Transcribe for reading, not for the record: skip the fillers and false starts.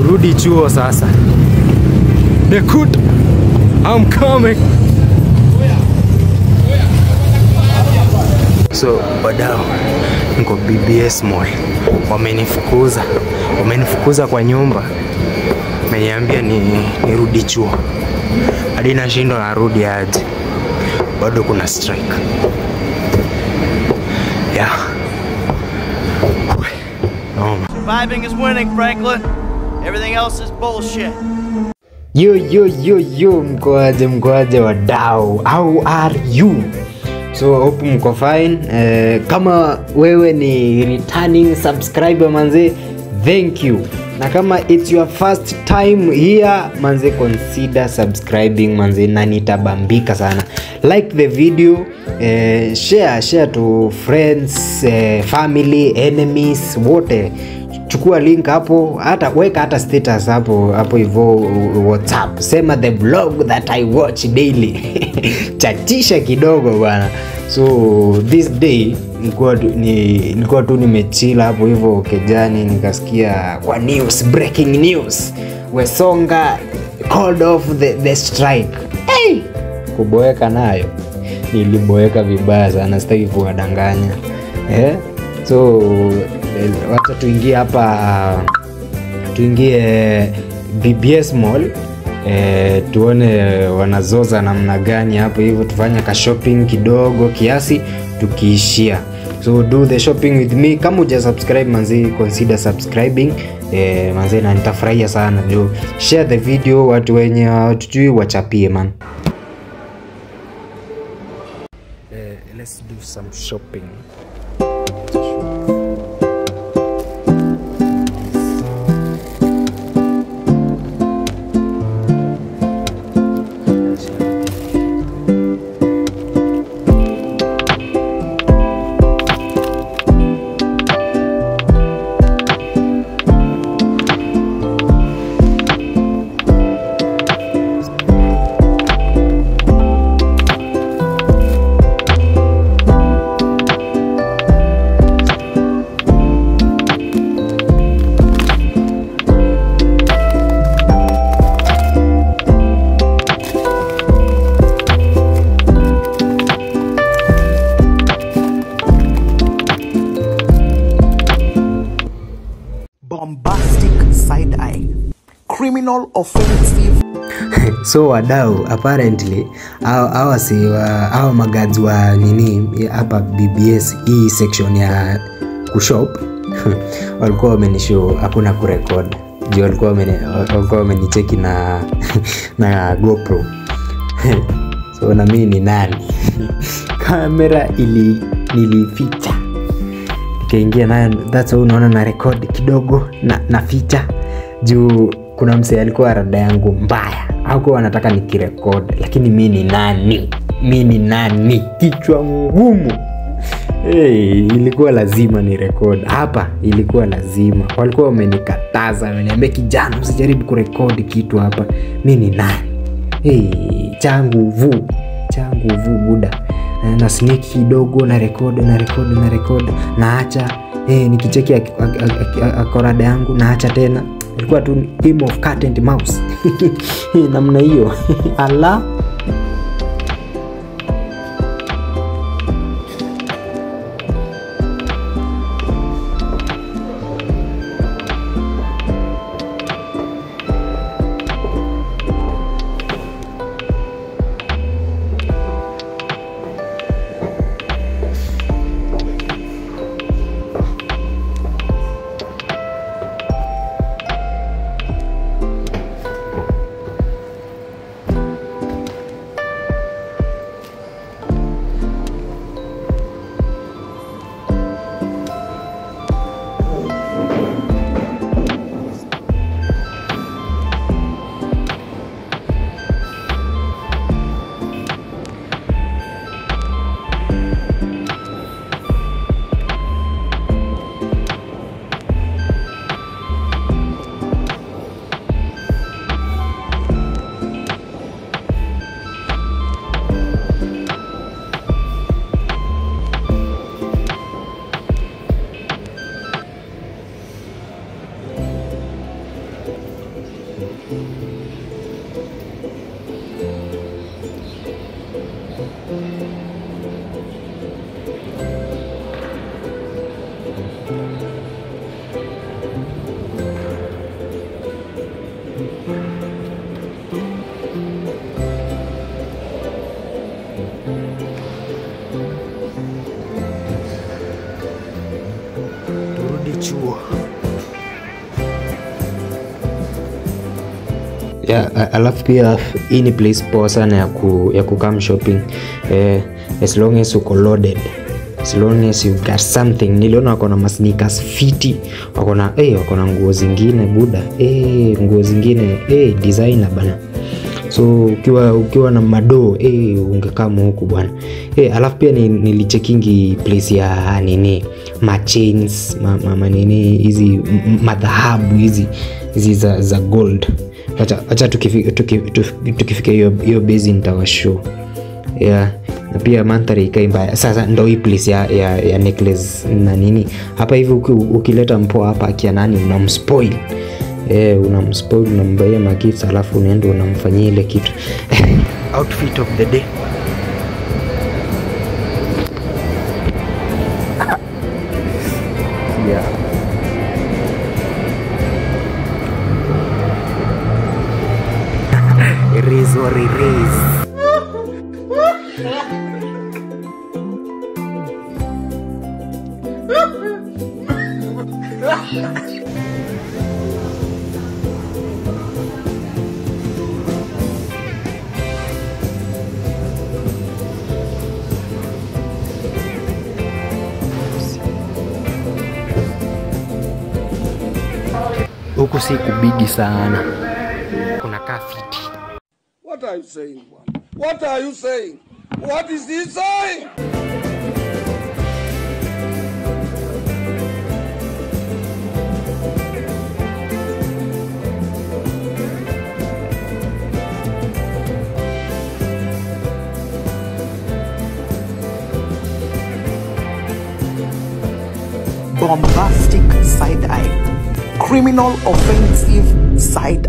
Rudi chuo sasa. Dekut, I'm coming. So wadau, niko BBS Mall. Wamenifukuza. Wamenifukuza kwa nyumba. Wameniambia nirudi chuo. Hadi nashindwa narudi aje. Bado kuna strike. Yeah. No. Surviving is winning, Franklin. Everything else is bullshit. Yo yo yo yo, mkoaje mkoaje wadau? How are you? So hope mko fine. Kama wewe ni returning subscriber manze, thank you. Na kama it's your first time here manze, consider subscribing manze, na nitabambika sana. Like the video, share to friends, family, enemies, wote. Chukua link hapo, hata weka hata status hapo hapo hivyo WhatsApp. Sema the vlog that I watch daily. Chatisha kidogo bwana. So this day nilikuwa tu nimechila hapo hivyo kejani, nikasikia kwa news, breaking news, Wesonga called off the strike. Hey! Kuboeka nayo. Niliboeka vibaya sana, sitaki kuwadanganya. So wacha tuingie hapa, tuingie BBS Mall, tuone wanazoza namna gani hapo hivyo, tufanye ka shopping kidogo kiasi tukiishia. So do the shopping with me. Kama huja subscribe manzi, consider subscribing manzi, na nitafurahia sana. Jo, share the video, watu wenye hatujui wachapie man. Let's do some shopping. Bombastic side eye, criminal offensive. So wadau, apparently hawa magads wa nini hapa BBS, hii section ya kushop, walikuwa wamenishow hakuna kurecord. Juu walikuwa wamenicheki na GoPro. So na mimi ni nani? Kamera nilificha. Nikaingia nayo, that's why unaona na record kidogo na ficha. Juu kuna msee alikuwa rada yangu mbaya. Hakuwa anataka nikirecord, lakini mimi ni nani? Mimi ni nani? Kichwa ngumu. Hey, ilikuwa lazima ni record. Hapa ilikuwa lazima. Walikuwa wamenikataza, wameniambia kijana usijaribu kurekodi kitu hapa. Mimi ni nani? Hey, changu vu buda. Na sneak kidogo na record na record na record, naacha. Nikicheki akorada yangu naacha tena. Ilikuwa tu game of cat and mouse. Namna hiyo. Ala. Turudi chuo. Yeah, alafu pia hii ni place poa sana ya kukam shopping, as long as uko loaded, as long as you got something. Niliona wako na masneakers fiti, wako na nguo zingine buda, nguo zingine, designer bana. So ukiwa na madoo, ungekam huku bwana. Alafu pia nilichekingi place ya nini, ma chains, ma nini hizi, madhahabu hizi za gold. Acha tukifika hiyo base nitawashow. Yeah, na pia mandhari ikai mbaya. Sasa ndo hii place ya necklace na nini hapa hivi. Ukileta mpoa hapa, akia nani, unamspoil. Unamspoil, unambaia magifts, alafu unaenda unamfanyia ile kitu. Outfit of the day. Yeah. It is what it is. Huku si kubigi sana, kuna kaa fiti. What are you saying, bwana? What are you saying? What is he saying? Bombastic side eye. Criminal offensive side.